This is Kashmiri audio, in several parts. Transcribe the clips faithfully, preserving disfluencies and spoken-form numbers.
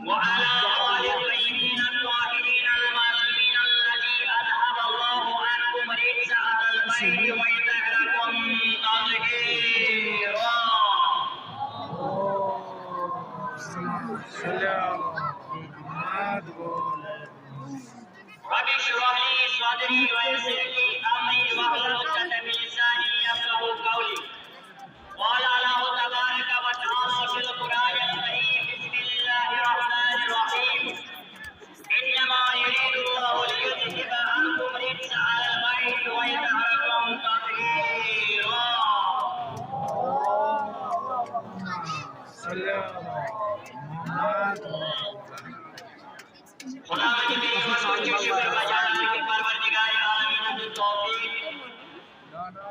وعلى آل الطيبين الطاهرين المعصومين الذي أذهب الله عنكم رجس أهل البيت ويطهركم تطهيرا. رب اشرح لي صدري ويسر لي أمري واحلل عقدة من لساني يفقهوا قولي. قال الله تبارك وتعالى في القرآن الكريم: بسم الله الرحمن الرحيم. إنما يريد الله ليذهب عنكم رجس أهل البيت ويطهركم تطهيرا. خداوند کریم، أسۍ چھِ شُکر بجا کران کہِ پروردگار عالمینن دیُت توفیق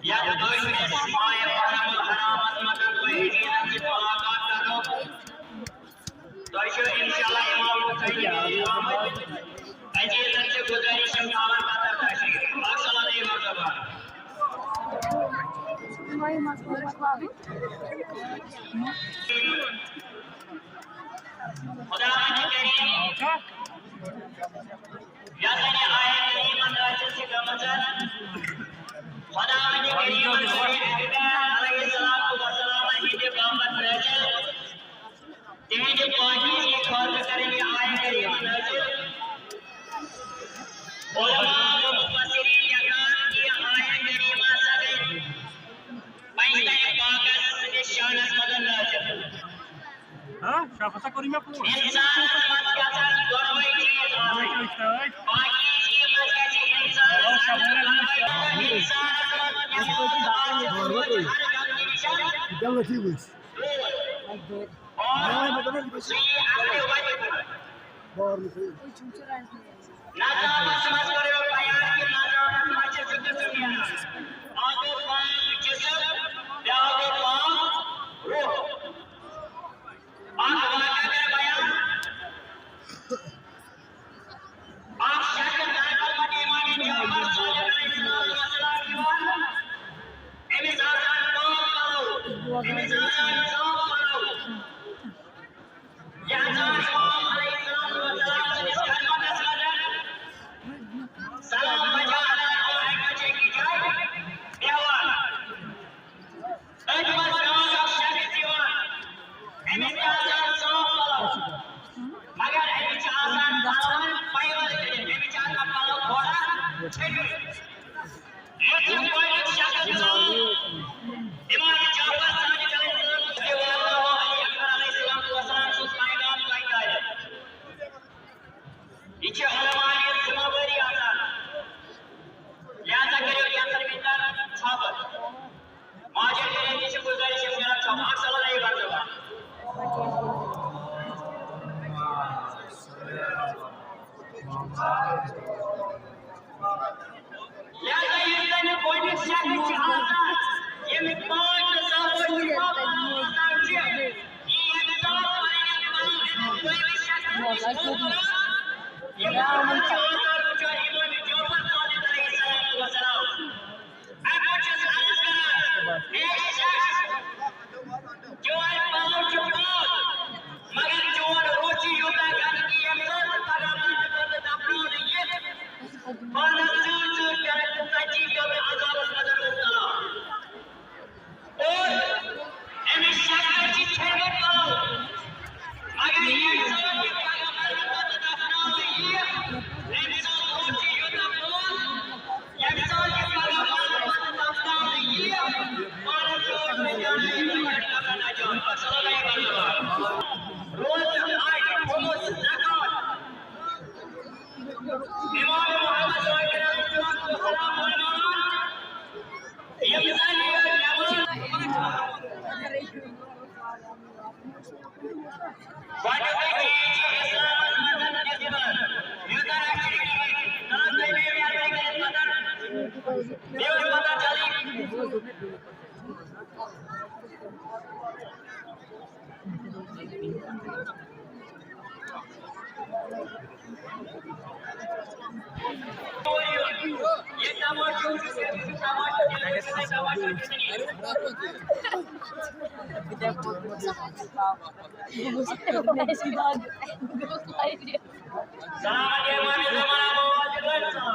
یتھ دۄشوٕنِس ماہِ محرم الحرامس منٛز تۄہہِ عزیزن سۭتۍ ملاقات کرنُک۔ تۄہہِ چھُ انشاءاللہ امام حسین عزیز آمٕتۍ۔ عزیزن چھِ گُزٲرِش یِم تھاوَن پتہٕ تشریٖف۔ السلام علیکم ورحمۃ اللہ۔ خداوند کریم، یۄس زن یہِ آیت کریمہ نازل چھِ گٔمٕژ، خداوند کریم چھِ علیہ الصلوۃ والسلام ہٕنٛدِ باپتھ نازل، تِہنٛدِ پاکیزگی خٲطرٕ کٔرٕن یہِ آیت کریمہ نازل۔ علماء و مفسرین لیکھان کہِ یہِ آیت کریمہ ہسا گٔے پنجتن پاکن ہٕنٛدِس شانس منٛز نازل۔ ہاں، شاہ ہسا کوٚرُے مےٚ فون۔ انسانس منٛز گژھن دۄنوَے چیٖز آسٕنۍ۔ پاکیزگی منٛز گژھِ انسانس اندر دۄنوَے۔ انسانس منٛز نٮ۪ماز آسہِ، ہر غلطی نِش دوٗر۔ اور سُہ یی اصلہِ وتہِ کُن۔ نظامس منٛز کوٚر مےٚ بیان کہِ نظامس منٛز چھِ زٕ قٕسم نیران۔ اکھ گوٚو پاک جسم، بیٛاکھ گوٚو پاک روح۔ اکھ واقعہ کَرٕ بیان۔ اکھ شخص دربار پتہٕ امام جعفر صادق علیہ الصلوۃ والسلام یِوان۔ أمِس آسان پاک پَلو، أمِس آسان صاف پَلو۔ یَتھ زَن امام علیہ الصلوۃ والسلام سٕنٛدِس خدمتس منٛز سلام بچاوان اور اَکہِ بجے کی جایہِ بیٚہوان۔ أتھۍ منٛز چھُ اکھ شخص یِوان، أمِس تہِ آسان صاف پَلو، مگر أمِس چھِ آسان پَلون پَیوَل کٔرِتھ، أمِس چھِ آسان پَلو تھوڑا چھٔکِتھ۔ یُتھ یہِ گۄڈٕنیُک شخص آو، امام جعفر صادق علیہ السلام، رضی اللہ عنہ، علی اکبر علیہ الصلوۃ والسلام سُنٛد پیغام واتناونہِ۔ یہِ چھِ علماء ہٕنٛز ذمہ وٲری آسان، لہذا کٔرِو کینٛژن مِنٹن صبر۔ ماجد کریم تہِ چھِ گُزٲرِش، یِم کرن صبر۔ اکھ سلام علیکم۔ لہذا یُس زن یہِ گۄڈٕنیُک شخص چھُ آسان، ییٚمِس پانٛژھ نظام پانٛژھ آسان چھِ، یہِ ییٚمہِ ساتہٕ پنٕنٮ۪ن پانٛژن دوٚیمِس شخصس نِش ووت، یہِ پانٛژھ چھِ آسان وٕچھان امام جعفر صادق علیہ الصلوۃ والسلام۔ اَمہِ پتہٕ چھُس عرض کران، اے شخص، چون پَلو چھُ پاک، مگر چون روح چھُ یوٗتاہ گنٛدگی، ییٚمہِ ساتہٕ پگاہ مَرنہٕ پتہٕ دفناونہٕ یِتھ، پانَس سۭتۍ سۭتۍ کَرَکھ ژٕ ژَتجی قبرِ عذابَس منٛز مُبتلا۔ اور أمِس شخصَس چھِ ژھیٚنمٕتۍ پَلو، مگر ییٚمہِ ساتہٕ یہِ پگاہ مَرنہٕ پتہٕ دفناونہٕ یِیہِ، أمۍ سُنٛد روح چھُ یوٗتاہ پاک، ییٚمہِ ساتہٕ یہِ پگاہ مَرنہٕ پتہٕ دفناونہٕ یِیہِ، پانَس سۭتۍ سۭتۍ کَرَکھ ژٕ ژَتجی قبرِ عذابَس منٛز مُبتلا۔ روزٕ، حج، خمس، زکوٰۃ۔ امام محمد صلی اللہ علیہ وسلم فرمان، یِم زن یہِ نماز، گۄڈٕنیُکُے چیٖز چھُ اِسلامس منٛز نسبت، یوٗتاہ اَسہِ چھُ نیوز پتہ چلی۔ سلام علیکم، سلام علیکم۔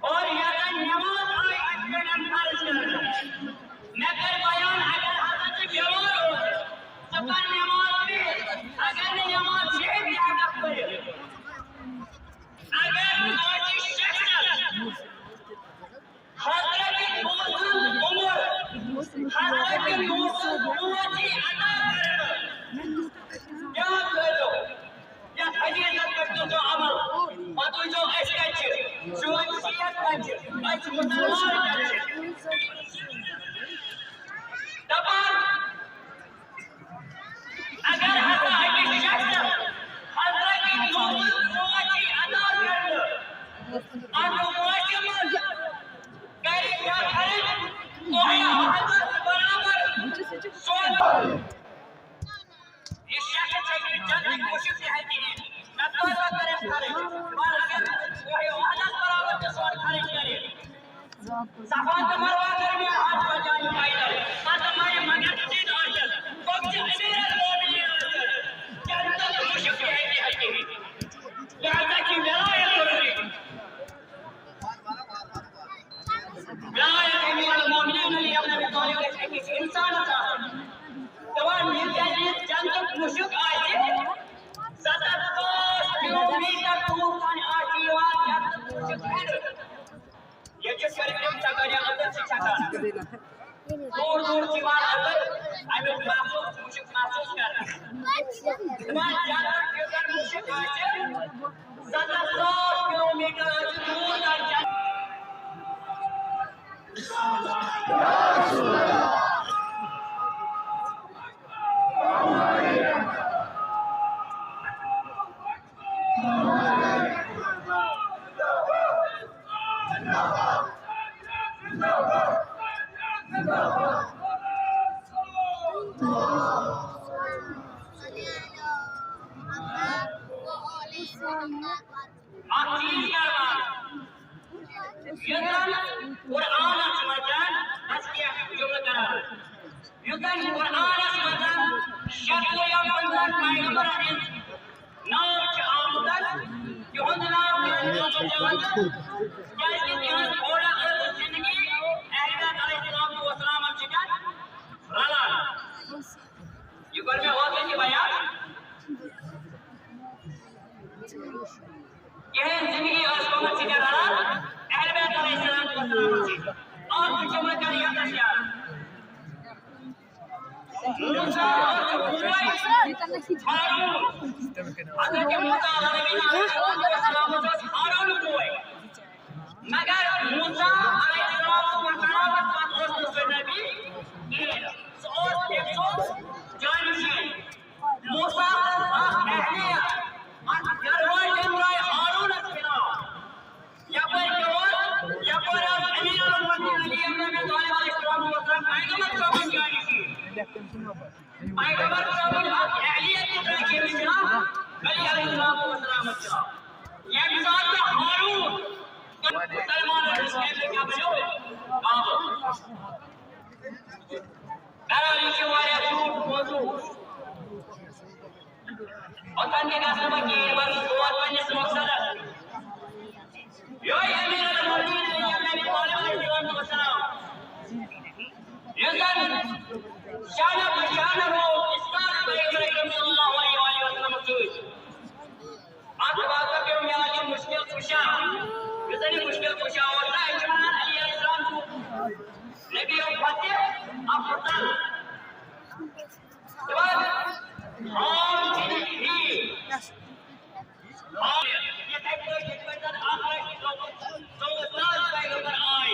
اور یتن نماز آئی اَسہِ پٮ۪ٹھ فرض کرنہٕ۔ مےٚ کٔر بیان، اگر ہسا ژٕ بٮ۪مار اوسُکھ، ژٕ پر نماز بِہِتھ۔ اگر نہٕ نماز بِہِتھ تہِ ہٮ۪ککھ پٔرِتھ۔ اگر کٲنٛسہِ شخصس حضرت یوسف عمر، حضرت یوسف عمر جی عطا کرنہٕ۔ کیٛاہ کٔرِو؟ یتھ حدیثس پٮ۪ٹھ کٔرۍزیو عمل۔ پتہٕ وٕچھو أسۍ کتہِ چھِ، سون شیعت کتہِ چھِ، أسۍ چھِ مسلمان کتہِ چھِ۔ دپان، اگر ہسا أکِس شخصس حضرت یوسف سوچی عطا کرنہٕ، اتھ موقعس منٛز کرِ کیٛاہ خرچ؟ اوہے احدس برابر سون۔ یہِ شخص ہیٚکہِ نہٕ جنتٕکۍ مُشک تہِ ہیٚکہِ نہٕ۔ نہ توبہ کرٮ۪س خرٕچ، وۄنۍ اگر وۄنۍ وعدس برابر تہِ سون خرٕچ کرِ۔ صفا تہٕ مروہ درمیان حج پہنچان پیدل، پتہٕ مرِ مگر سیدھ ٲسِتھ، پۄپھِ امیر المومنین ٲسِتھ، جنتٕکۍ مُشک تہِ ہیٚکہِ نہٕ۔ لہذا چھِ ولایت ضروری۔ ولایت امیر المومنین علی ابن ابی طالب گژھِ أکِس انسانس آسٕنۍ۔ دپان، ییٚلہِ تہِ اَسہِ یہِ جنتُک مُشُک آسہِ، ستتھ ساس کلوٗ میٖٹر دوٗر تام آسہِ یِوان جنتُک مُشُک ہٮ۪نہٕ۔ ییٚتہِ چھِ صرف تِم چکر یا أنٛدر چھِ چھکان۔ دوٗر دوٗر چھِ یِوان أنٛدر، اَمیُک محسوٗس، مُشُک محسوٗس کرنہٕ۔ دپان، جنت یُس زن مُشُک آسہِ، ستتھ ساس کلوٗ میٖٹر آسہِ دوٗر تام جنت۔ اکھ چیٖز کران، یُس زن قرآنس منٛز، بس کینٛہہ جملہٕ کران، یُس زن قرآنس منٛز شتوُہ یا پنٛژاہ پیغمبرن ہٕنٛز ناو چھِ آمٕژ، تِہُنٛد ناو کیٛازِ چھُ آمُت یاد؟ کیٛازِ کہِ تِہٕنٛز تھوڑا ٲس زندگی اہل بیت علیہ الصلوۃ والسلامس سۭتۍ رلان۔ یہِ کوٚر مےٚ اوترٕ تہِ بیان۔ کِہیٖنۍ زندگی ٲس گٔمٕژ ژےٚ کیٛاہ رَلان؟ اہل بیت علیہ السلام والسلام ٲسٕے۔ اَکھ وٕچھو وۄنۍ کَر یَتَس یاد۔ موسیٰ اوس بوے ہارون۔ حضرت موسیٰ علیہ السلام اوس ہارون بوے۔ مگر موسیٰ علیہ السلام والسلام پتہٕ اوس نہٕ سُہ نبی کِہیٖنۍ۔ سُہ اوس تٔمۍ سُنٛد جانشین۔ موسیٰ ہس اکھ اہلیہ، اتھ گرٕ واجٮ۪ن ترٛٲے ہارونس خلاف۔ یپٲرۍ کیٛاہ اوس؟ یپٲرۍ اوس امیر المؤمنین علی ابن ابی طالب علیہ السلام اوس زن پیغمبر صٲبُن جانشین۔ پیغمبر صٲبُن اکھ اہلیہ تہِ ترٛٲے کٔمِس خلاف؟ علی علیہ السلام والسلامس خلاف۔ ییٚمہِ ساتہٕ تہِ ہارون مسلمانن ہٕنٛز قبلہٕ کیٛاہ بنیو؟ کعبہٕ۔ بہرحال، یہِ چھُ واریاہ زیوٗٹھ موضوع۔ اوٚتَن تہِ گژھٕ نہٕ بہٕ کِہیٖنۍ، بہٕ گژھٕ تور پنٛنِس مقصدَس۔ یِہوٚے امیر المؤمنین علی ابن ابی طالب علیہ الصلوۃ والسلام، یُس زَن شانہ بہ شانہ روٗد اسلام پیغمبر اکرم صلی اللہ علیہ وآلہ وسلم سۭتۍ۔ اَتھ واقعہ پیوٚو مےٚ یہِ مُشکِل کُشا، یُس زَن یہِ مُشکِل کُشا اوس نا، أسۍ چھِ وَنان علی علیہ السلام چھُ نبی الفتح افضل۔ دَپان، ہارون چھِ نہٕ ٹھیٖک۔ ہارون، یِتھَے پٲٹھۍ، یِتھ پٲٹھۍ زَن اَکھ رَچھِ ژوٚوُہ، ژوٚوُہ ساس پیغمبر آے۔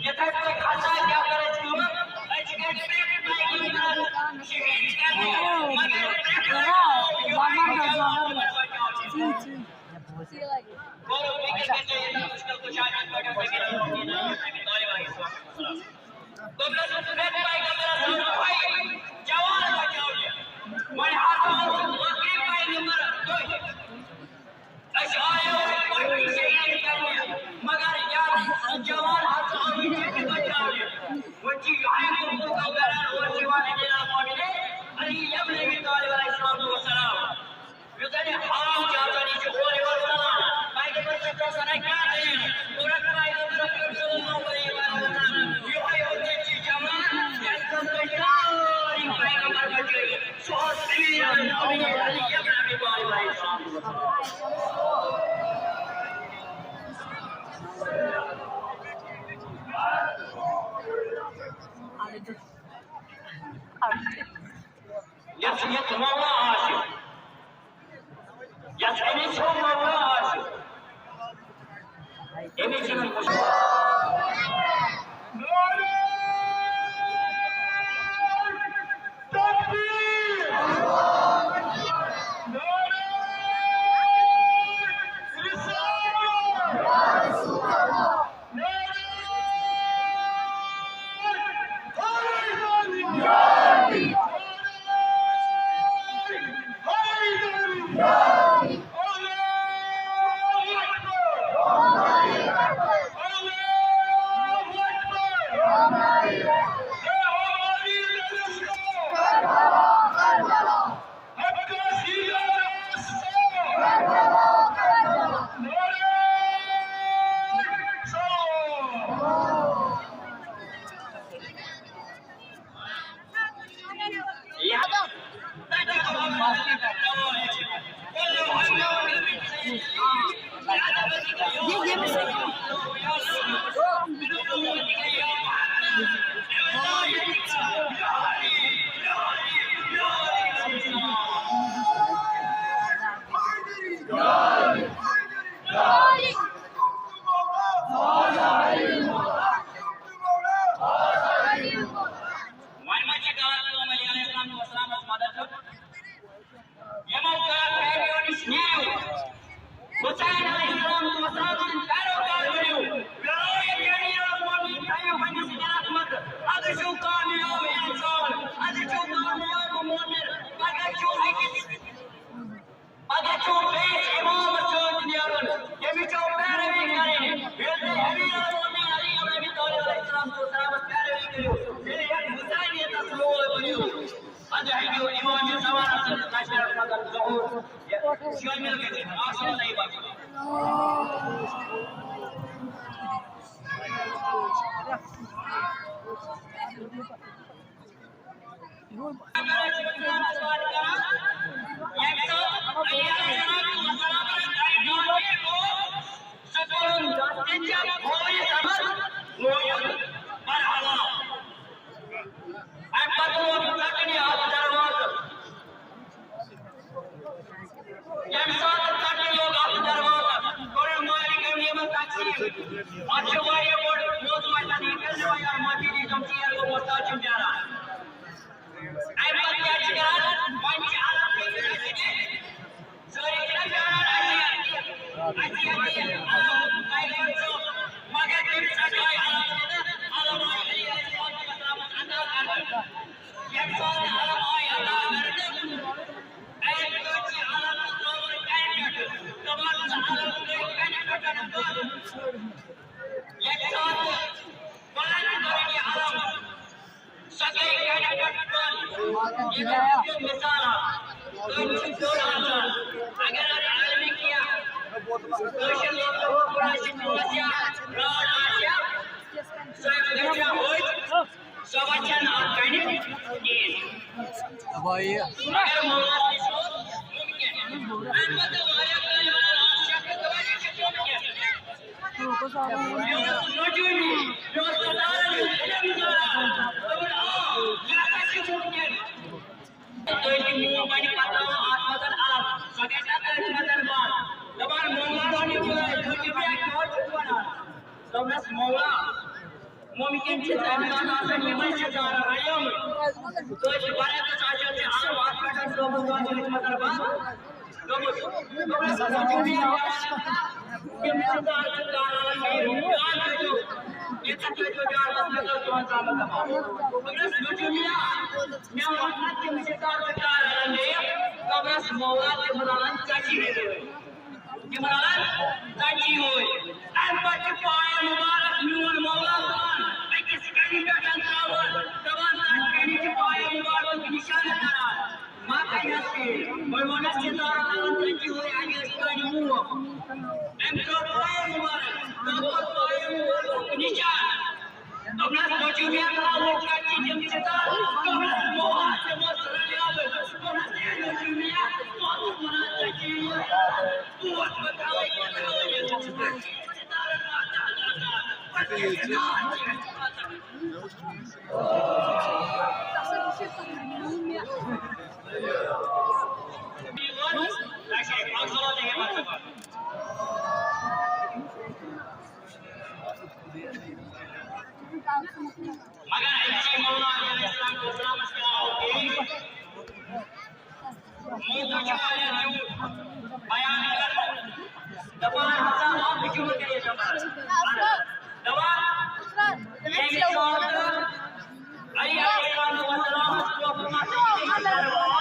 یِتھَے پٲٹھۍ ہسا کیٛاہ کَرو أسۍ کٲم؟ أسۍ چھِ گَرِ پرٛٮ۪تھ پیغمبرَس شہیٖد کرنہِ، مگر پرٛٮ۪تھ شاید پٮ۪ٹھ ٲسۍ أمِس طالب علیہ السلام۔ دوٚپنَس، "مےٚ تہِ پیغمبرَس سَمکھو جوان بچاونہِ۔ وۄنۍ ہسا اوسُس ٲخری پیغمبر تُہۍ۔ أسۍ آیو وۄنۍ تۄہہِ نِش عید کرنہِ، مگر یَتھ جوان ہسا آو یہِ تہِ بچاونہِ۔ وۄنۍ چھُ یِہوٚے گوٚمُت کران اورٕ یِوان أمیٖر المومنیٖن علی ابن ابی طالب علیہ الصلوۃ والسلام۔" یُس زَن یہِ حرام چھُ آسان، یہِ چھُ اورٕ یورٕ ژَلان۔ تۄہہِ کَتہِ پٮ۪ٹھ چھُو آسان، ہے، کیٛاہ دٔلیٖل؟ کوٚرُکھ پیغمبر اکرم صلی اللہ علیہ وسلم یِہوٚے حُجت چھِ جمع، یَتھ منٛز تۄہہِ سٲری پیغمبر بچٲوِتھ۔ سُہ اوس أمیٖر المومنیٖن علی ابن ابی طالب علیہ السلام۔ یَتھ یَتھ مولا آسہِ، یَتھ أمِس ہیوٚو مولا آسہِ، أمِس چھِنہٕ مُشکِل۔ نعرہ تکبیر! نعرہ رسالت! وۄنۍ ما چھِ غلط کٲم علی علیہ السلام والسلامس مدد دیُن؟ یِمو کافرو نِش نیٖرِو۔ حسین علیہ السلام والسلام سٕنٛدۍ پیروکار بٔنِو۔ ولایت امیر المومنین تھٲیِو پننِس دِلس منٛز۔ ادٕ چھِو کامیاب انسان، ادٕ چھِو کامیاب مومن۔ پگاہ چھُو أکِس پگاہ چھُو بیٚیِس اِمامَس سۭتۍ نیرُن، ییٚمِس چھَو پیروی کَرٕنۍ۔ ییٚلہِ تُہۍ أمیٖر المومنیٖن علی ابن ابی طالب علیہ السلام سٕنٛز پیروی کٔرِو، تیٚلہِ ہیٚکہِ حسینیتَس لول بٔنِو۔ پَتہٕ ہیٚکِو اِمام زمانَس سۭتۍ نشر مگر ظہور شٲمِل گٔژھِتھ۔ آسان صحیح بات۔ ییٚمہِ ساتہٕ ژَٹنہٕ لوٚگ اَتھ دروازَس، کوٚرُن مالِکَن یِمَن تقسیٖم۔ اَتھ چھُ واریاہ بوٚڑ موضوع، اَتہِ یہِ کَرنہٕ وۄنۍ یار مدیٖنٕچ تِم ژیر گوٚو وۄستاد چھُم نیران۔ اَمہِ پَتہٕ کیٛاہ چھِ کَران؟ وۄنۍ چھِ اَلگ کٔرِتھ اَسہِ سٲری چھِنہ پیاران اَسہِ یہِ، اَسہِ یہِ اَلگ، مگر تٔمِس ہسا آیہِ اَلگ، اَلگ آیہِ علی علیہ السلام اَنٛداز اَنٛداز۔ ییٚمہِ ساتہٕ الگ آے عطا کرنہٕ، اَمہِ پَتہٕ چھِ الگ ترٛٲومٕتۍ اَمہِ پٮ۪ٹھٕ، تِمَن چھِ الگ ترٛٲومٕتۍ اَمہِ پٮ۪ٹھ بَنٛد۔ ییٚمہِ ساتہٕ بَنٛد کٔرٕکھ یہِ الگ، سۄ گٔے اَمہِ پٮ۪ٹھ بَنٛد۔ یہِ گٔے مثال اَکھ۔ أمۍ چھِ دوٚر آسان۔ اگر اَتھ علمہِ کینٛہہ کٲشِر لوٗکَن ہُنٛد کٲنٛسہِ پونٛسہٕ یا راڈ آسہِ ہا، سۄ گژھِ ہا ہوٚتۍ۔ سۄ وَتھِ نہٕ اَتھ کَنہِ کِہیٖنۍ۔ بھائی۔ مگر مولاہَس نِش اوس مُمکِن۔ اَمہِ پَتہٕ واریاہ کٲلۍ وَنان، اَتھ شخصَس دَپان، یہِ چھُ مُمکِن۔ مےٚ اوس نجومی، مےٚ اوس نظارَن ہُنٛد علم ضروٗرت۔ دوٚپُن، آ، یہِ ہسا چھُ مُمکِن۔ تُہۍ تہِ موم بَنہِ پَتہٕ ترٛاوان اَتھ منٛز الگ۔ سۄ گژھِ نہ تٔتھۍ منٛز بنٛد۔ دَپان، مولاہَس نِش چھُ، تُہۍ چھِو مےٚ اَکہِ دۄہ چھُکھ وَنان۔ دوٚپنَس، مولا، مُمکِن چھِ تَمہِ ساتہٕ آسان یِمَے شِکارٕ رَلٲومٕتۍ۔ تُہۍ چھِ برعکس آسان، چھِ عام اَتھ پٮ۪ٹھ مےٚ ووٚن نہ تِم چھِ کَران کار رَنٛگہٕ، خبرس مولا تِمران ژَتجی ہٕنٛدۍ ٲسۍ۔ تِمران ژَتجی ٲسۍ۔ اَمہِ پتہٕ چھِ پایہِ مُبارک میون مولا تُلان، أکِس کَنہِ پٮ۪ٹھ ترٛاوان، دَپان، تَتھ کَنہِ چھِ پایہِ مُبارکُک نِشانہٕ کران۔ ما کَرِ حظ ژیٖرۍ؟ وۄنۍ ووٚنُس ستارن، دَپان، ژَتجی ٲسۍ، اَتہِ ٲسۍ کَنہِ وُہ۔ أمۍ ترٛوو پایہِ مُبارک، تَتھ کوٚر پایہِ مُبارکُک نِشان۔ دوٚپنَس، "بہٕ چھُس یَتھ آوُر کَتہِ چھِ تِم ستارٕ؟" دوٚپنَس، "موہَس تِمو سۭتۍ آوُر۔" دوٚپنَس، "ہے، مےٚ چھُ مےٚ یَتھ پانَس وَنان، ژےٚ چھِ یہِ پوس بہٕ تھاوَے کِنہٕ تھاوَے نہٕ؟" ستارَن واتان واتان پَتہٕ ییٚلہِ ستارٕ چھِ اَسہِ واتان۔ اچھا، پانٛژھ سوال تہِ ہے پانٛژھ سوال۔ مگر أمۍ سٕے مولا علیہ السلام کٔر رحمت کیٛاہ آو پیش؟ موقع چھُ واریاہ زیوٗٹھ بیان کرنُک۔ دَپان ہسا آو بِجُمہٕ کٔرِتھ دَپان۔ دَپان، ییٚمہِ ساتہٕ علی علیہ السلام وسلامَس کوفہٕ منٛز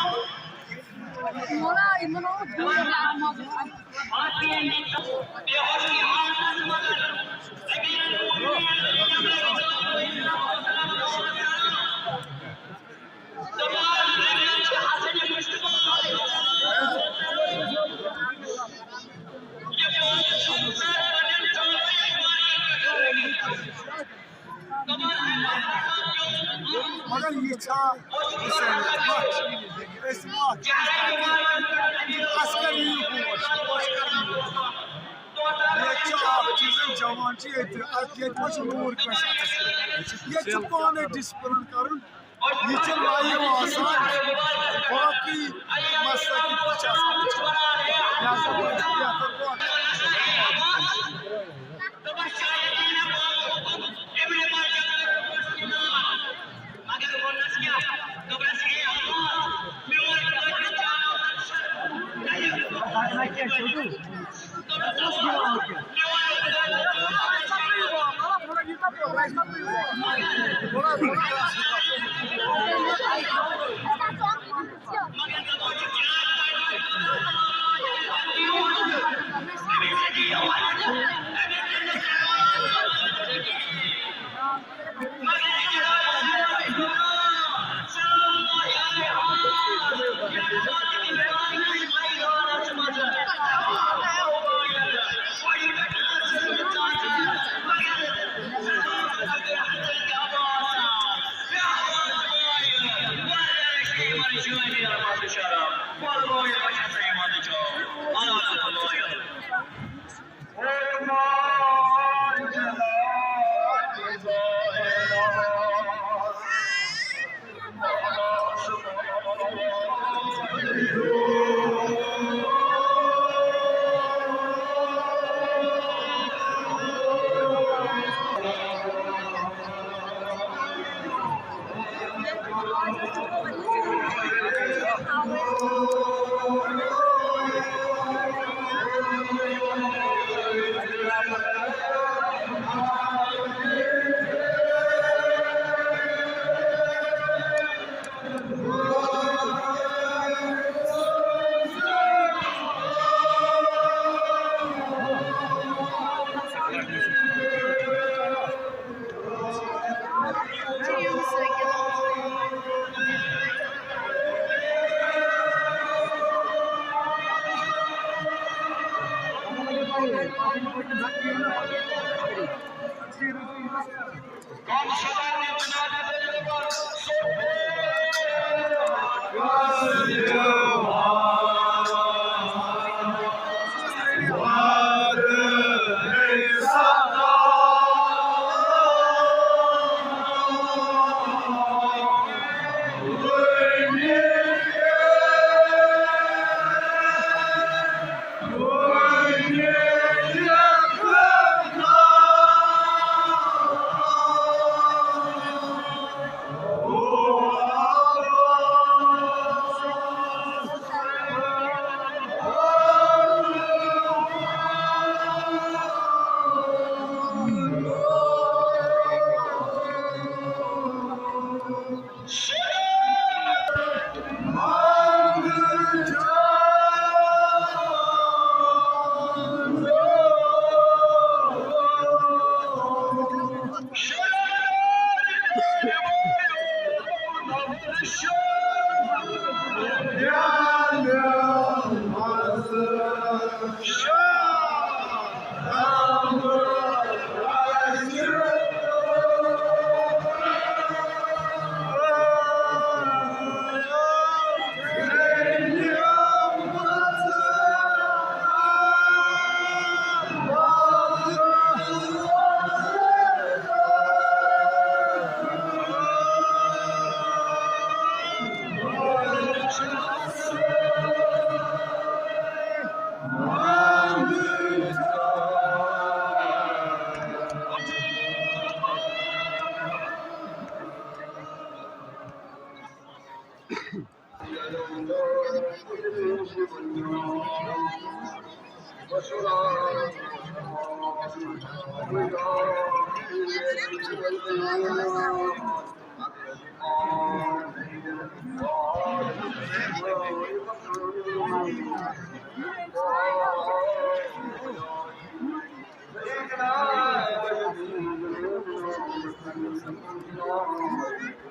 مگر یہِ چھا حسین وقت؟ أسۍ وقت عسکر یِیِو بوش، عسکر یِیِو۔ ییٚتہِ چھُ اکھ چیٖز، جوان چھِ ییٚتہِ، اَتھ ییٚتہِ ما چھُ نوٗر کٲنٛسہِ اَتھَس کٮ۪تھ؟ ییٚتہِ چھُ پانَے ڈِسپلن کَرُن۔ یہِ چھُ لایِو آسان، باقٕے مسلکٕکۍ تہِ چھِ آسان وٕچھان۔ لہذا وۄنۍ چھُ بہتر گوٚو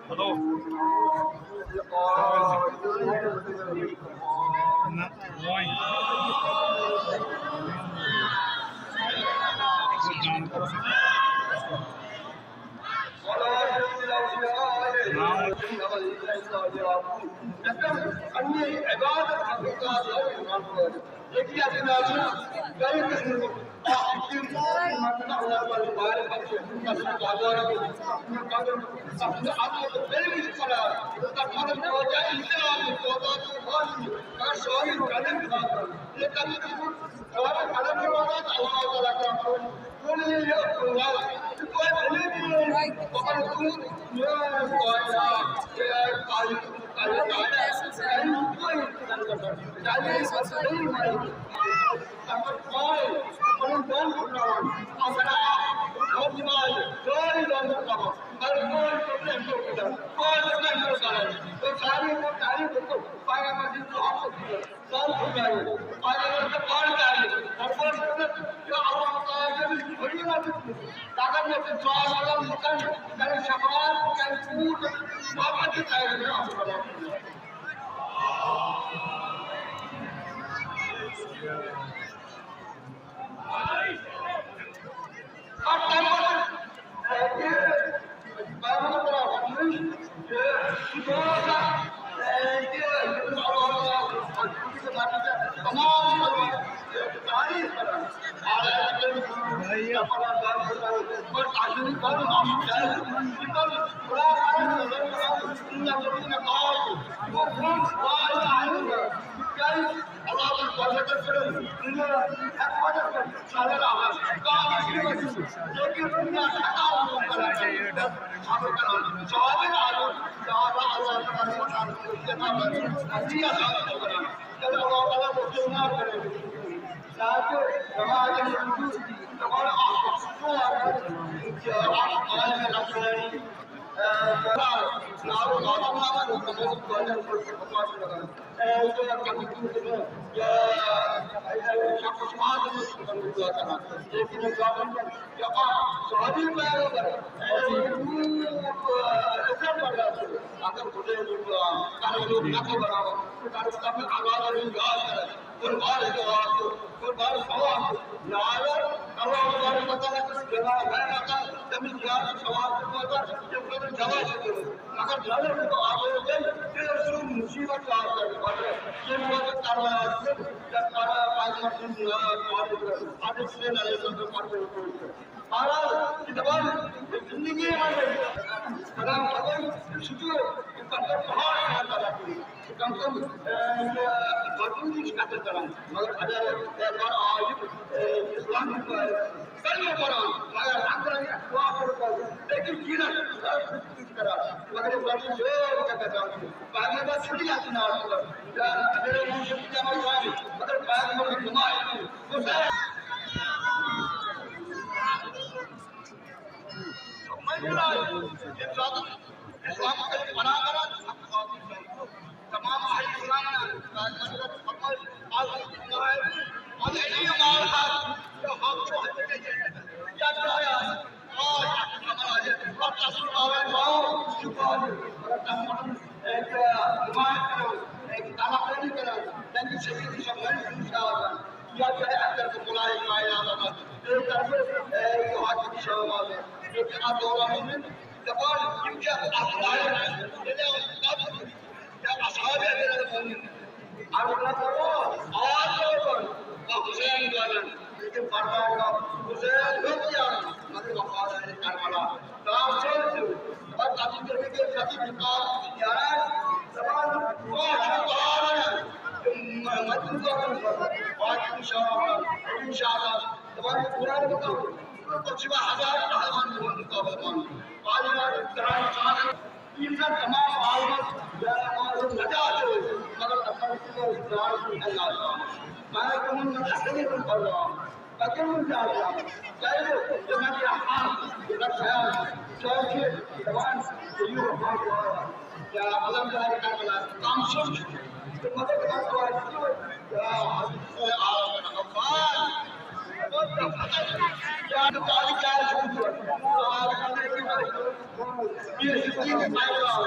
Hello. نہ، وۄنۍ۔ طلب نہیں کرنا، نبی صلی اللہ علیہ وسلم نے ارشاد، یا جو ہے اندر کو بلائے کائنات، ایک طرف، اے، یہ حق کی شام آ گئے، ایک آ دورہ مومن، زبان، کیونکہ اصحاب، یا اصحاب امیرالمومنین، اور آج لوگوں، حسین گولن، لیکن فرمان کا حسین رک گیا، مگر وفادار کربلا۔ تاثر جو، اور ابھی جو ہے کہ کبھی بھی بات یار، زبان، واہ، سبحان اللہ۔ مجنون کا، واہ، انشاءاللہ، انشاءاللہ، زبان پورا نہیں کرو۔ تو چھ ہزار پہلوان جو ہے، مقابلہ۔ پہلوان، تران، چار، تیسرا تمام عالم، یا عالم نجات ہو، مگر اصل کو اقرار اللہ۔ میں کہوں، میں اصل کو پڑھ رہا ہوں۔ بچوں کو کیا ہوا؟ پہلے جو میں کیا حال، جو میں خیال، چوتھے جوان، جو یہ حال ہوا، کیا علم کا کربلا، کام سوچ، تو مدد کا سوال کیوں؟ کیا حضرت عالم عباس، کیا تو کاری کیا چھوٹ گیا؟ تو آج کل کے یہ صدیق پیغام،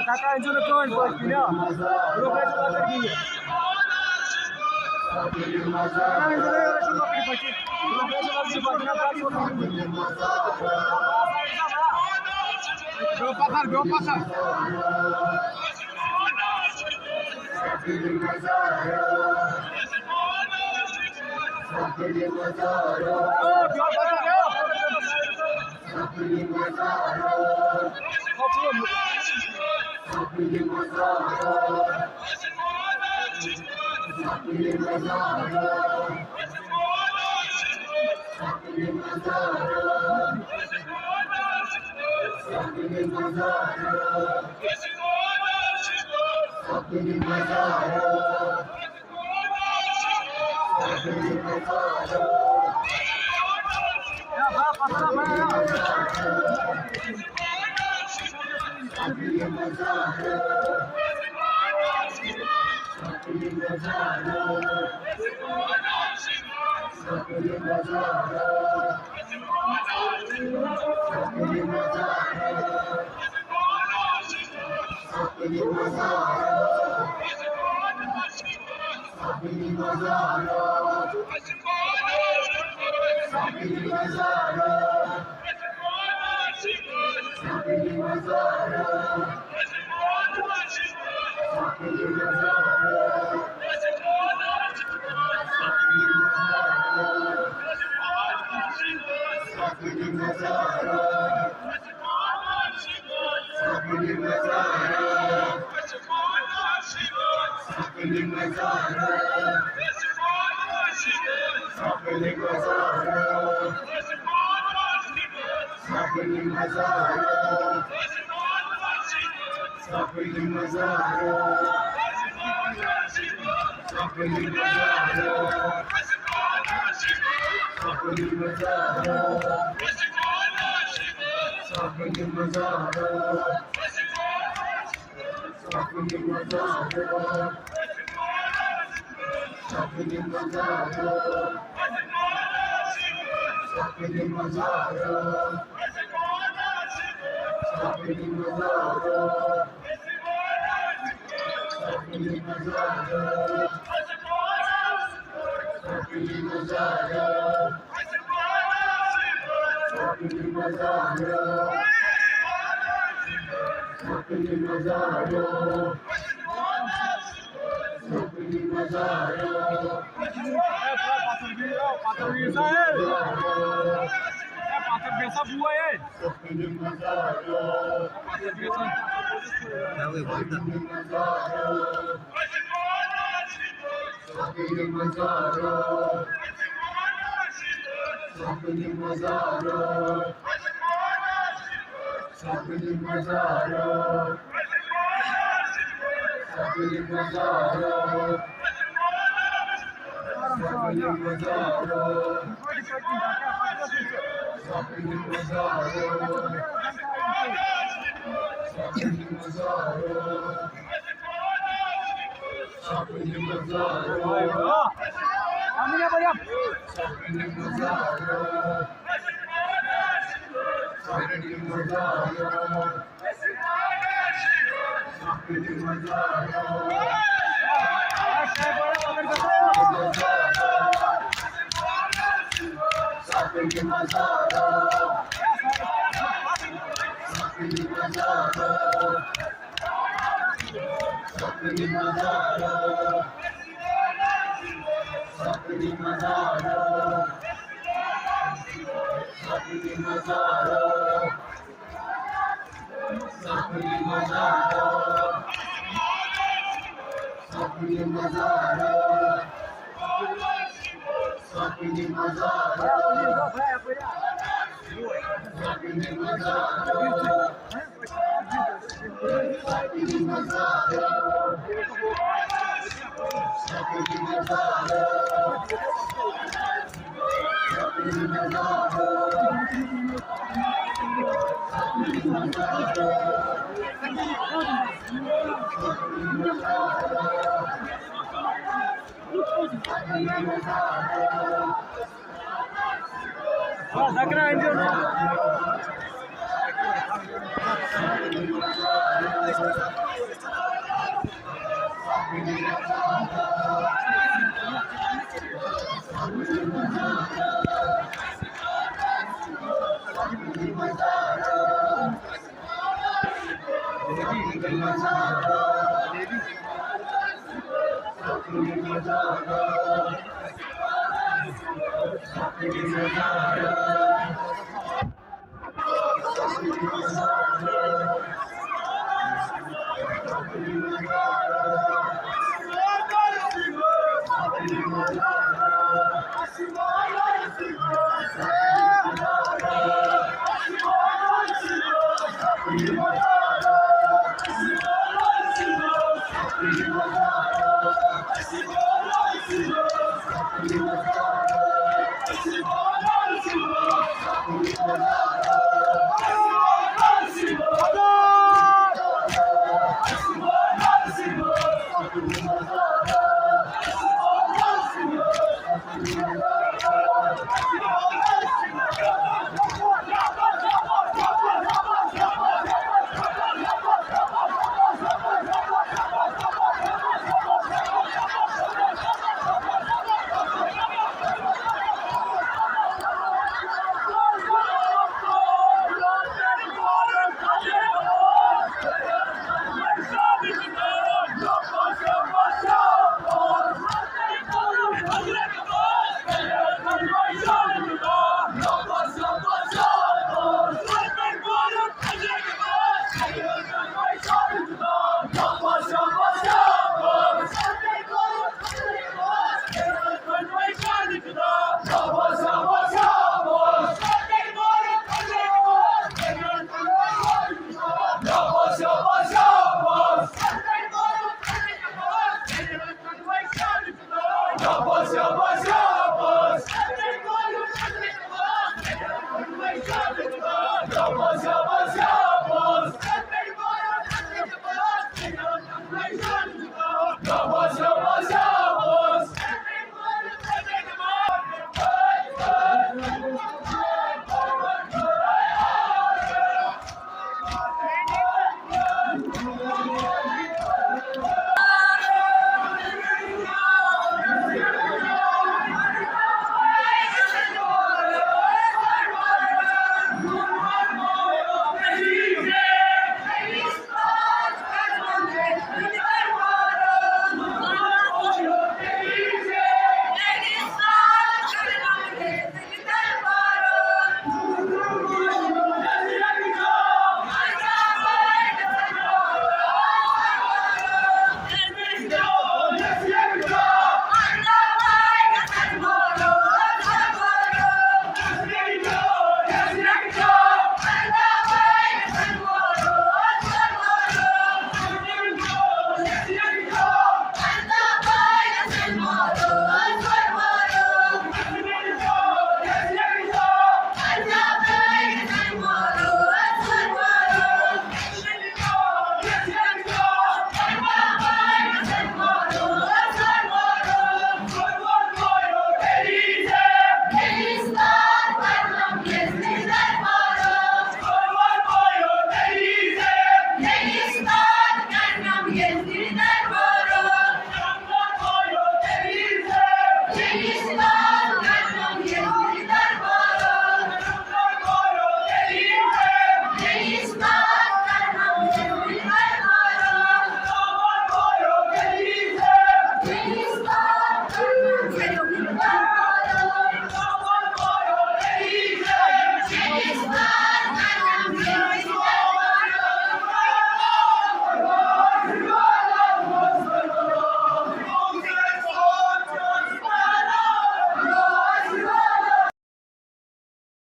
تَتھ أنۍ زیو نہٕ کٕہٕنۍ پٔژھۍ کِنۍ، آ۔ برونٛہہ کَنہِ چھِ لۄکٕٹ گیٖر۔